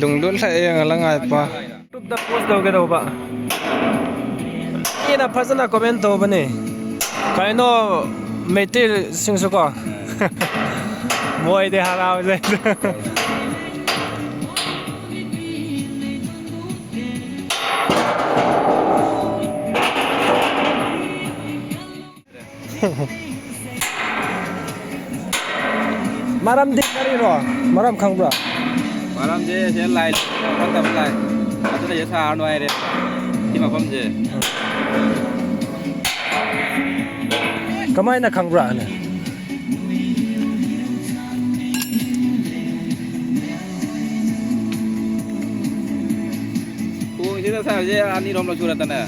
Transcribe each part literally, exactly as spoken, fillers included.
Lunglut lheh jeng a la ngai pa. Tupda post dou ke dou ba. Ina phajana comment dou ba ni. Kaino Meitei sing su ko. Moi de harau je. Maram di kari ro, maram khang bra. Maram je, je lai, matam lai. Atu je sa noi re. Ti ma kom je. Kamai na khang bra ne. Kung sida sa je ani rom lo sura tana.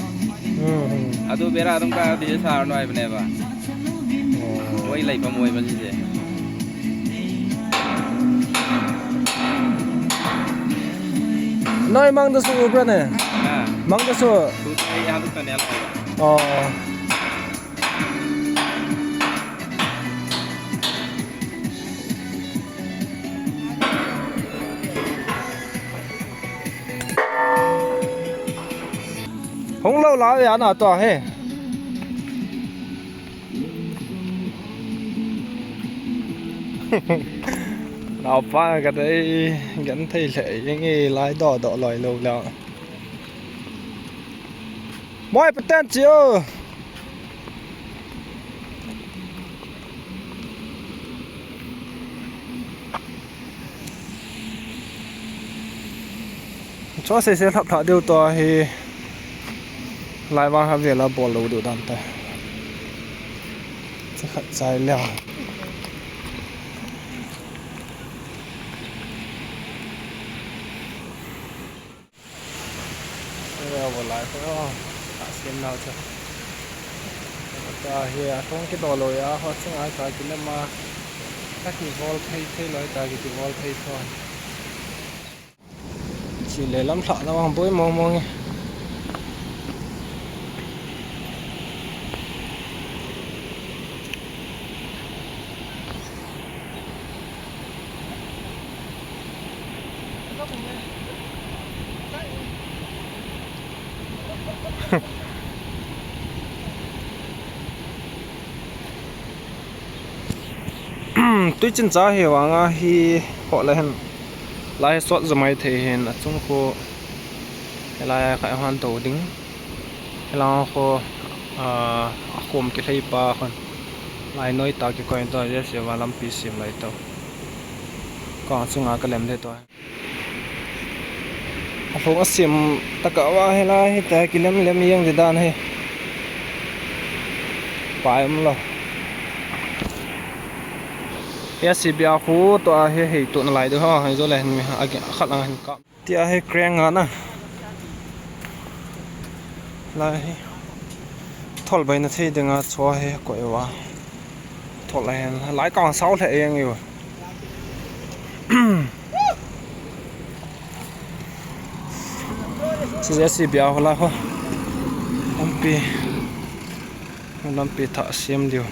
Hmm, hmm. Atu bera atum ka ti sa noi bne ba. Oh. Oi lai pa moi ba je. Noi mang da su bra ne. Ah. Mang da su. Tu tai ya tu tane. Oh. Hung lo la ya na to he. Nau pa ka dei gan thei le ing e lai do do loi lo la. Moi patan chi o. Cho se se thap thap deu to hi lai vang ha vela bol lo deu dan ta. Che khat chai le. Area wala ko, a sem nau cha. Ta hi a kong ki do lo ya, ho chang a ta ki le ma. Ta ki vol phei phei lo ta ki ki vol phei tho. Chi le lam thla na wang boi mong mong e. Tui chin cha hi vanga hi ho le hen. Lai sot zamai thei hin a chung khu. Lai kha han to ding. Hilang kho, ah, a khom kilhei pa khon. Lai noi ta kikoi to, je se va lampi sim lai to. Kong chunga ka lem de to. A phong a sim taka va hilai hi ta kilem lem jeng di dan hi. Pai um lo. J C B a khu to a hi hei to na lai de ho, hei jo le hin mi a khat lang hin ka. Ti a hi crane nga na. Lai hi. Thol bai na thei dinga cho hi ko e wa. Thol a hin lai ka sao le eng yo. Chu J C B a ho la ho. Lampi. Lampi tha siam diu.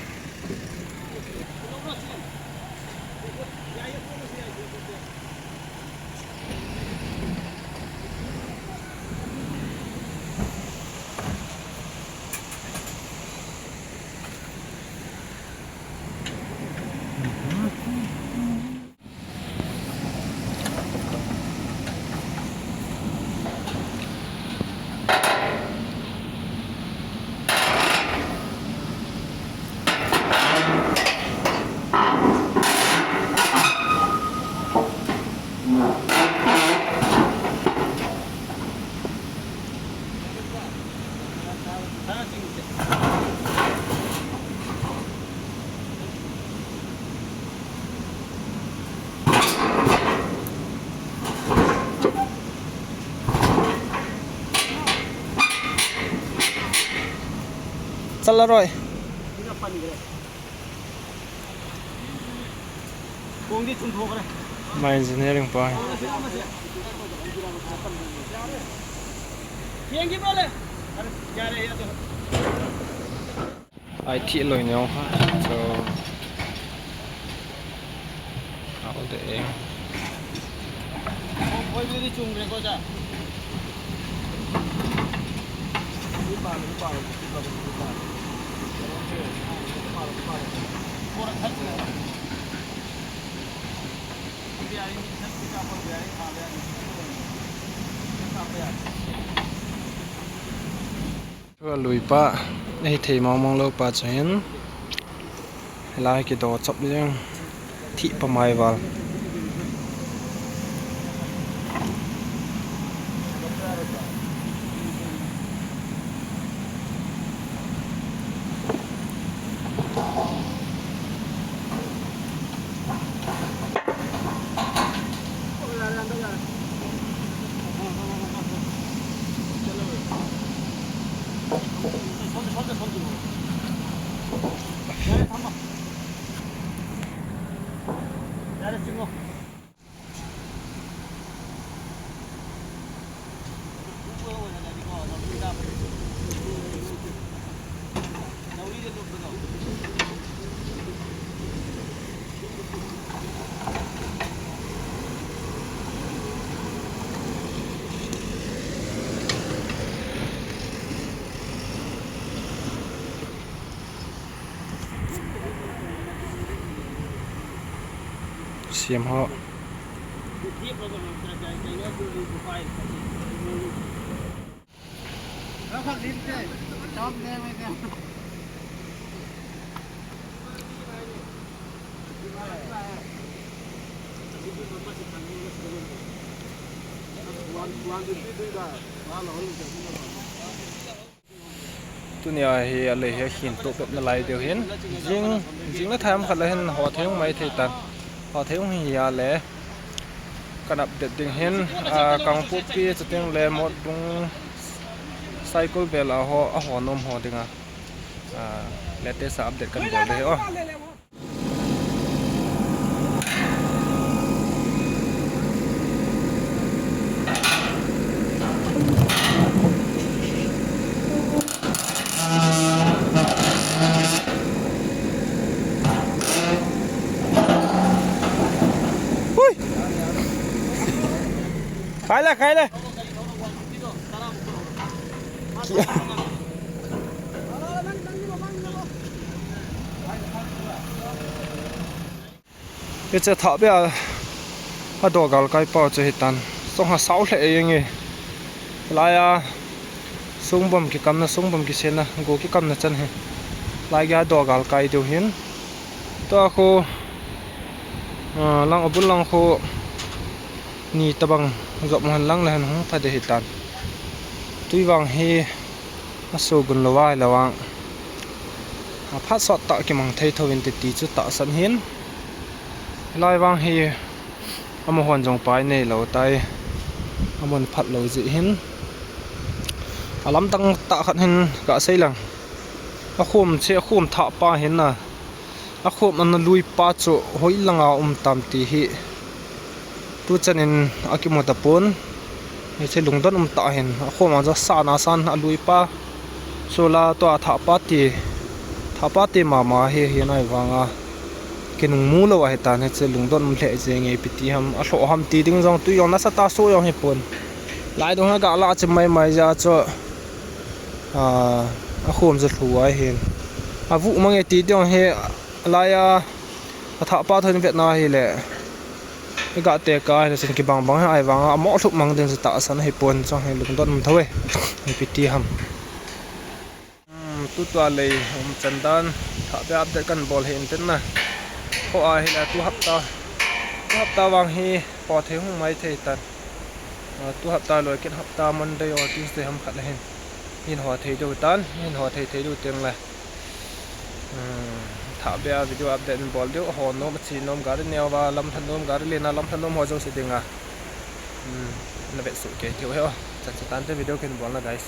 Chala roi. Kong di chun thok re. Ma engineering pa. Kong di chun thok re. Keng ki bro le. Are, ya re, ya to. Ai thi loi neo ha. So. Au de e. Kong koi di chung re ko cha. Lui pa, hei thei mong mong lou pa chu hin. Hilai kido chop jeng. Thih pamai val. Siam ho. Tunia hi alei hi akhin toh pep nalai diu hin. Jing, jing le thai ham khat le hin ho thei ung mai thei tan. Ho thei ung hi a le. Kan update ding hin, ah, Kangpokpi chuteng le Motbung Saikul vel a ho, a ho nom ho dinga. Ah, latest a update kan bol ding hi o. Hui! Khai le, khai le. Hiche thah beh a, a dogal kai pa chu hitan. Song ha sao hle e nge. Lai a, sungbom kikamna, sungbom kisenna, go kikamna chan hi. Lai gei a dogal kai diu hin. Tua khu, ah, lang abul lang khu, ni tabang jop mo han lang le han hung pha de hitan. Tui vang hi, a so gun lo vai lo vang. A phat sot tah kimang thei tho in ti ti chu tahsan hin. Lai vang hi amahon jong pai neilou tai. Amun phat lou jeh hin. Alamdang tah khat hin kasei lang. Akhom che, akhom thah pa hin na. Akhom ana lui pa chu hoilanga um tam ti hi. Tuchan in akimu tapon. Hiche lungdon um tah hin. Akhom a chu sana san alui pa. Sola tua thah pa ti. Thah pa ti mama hi, hi nai vanga. Kinung mu lou ahi tan, hiche lungdon um lheh jeng e, ipi ti ham, alhoh ham ti ding jong, tui jong nasa tah so jong hi pon. Lai dung hi gala chim mai mai ja chu, a, akhom chu lhu ahi hin. Avu mang e ti ding hi, lai a, athah pa thon vetna hi le. Hi ga te ka hi le, sin kibang bang hi ai vanga, amo lhup mang ding chu tahsan hi pon, chong hi lungdon um tho e. Ipi ti ham. Hmm, tutua lei um chan dan, thahbea update kan bol hi intin na. Kho a hi la tu hapta, tu hapta vang hi ho thei hung mai thei tan. Ah, tu hapta loi kin hapta Monday or Tuesday ham khat la hin. Hin ho thei deu tan, hin ho thei thei deu teng la. Hmm, thahbea video update in bol deu, ho nom, chi nom, gari neo va, lam than nom, gari lena, lam than nom ho jong si dinga. Hmm, na vet su ke theu he o. Chan chu tan te video kin bol na, guys.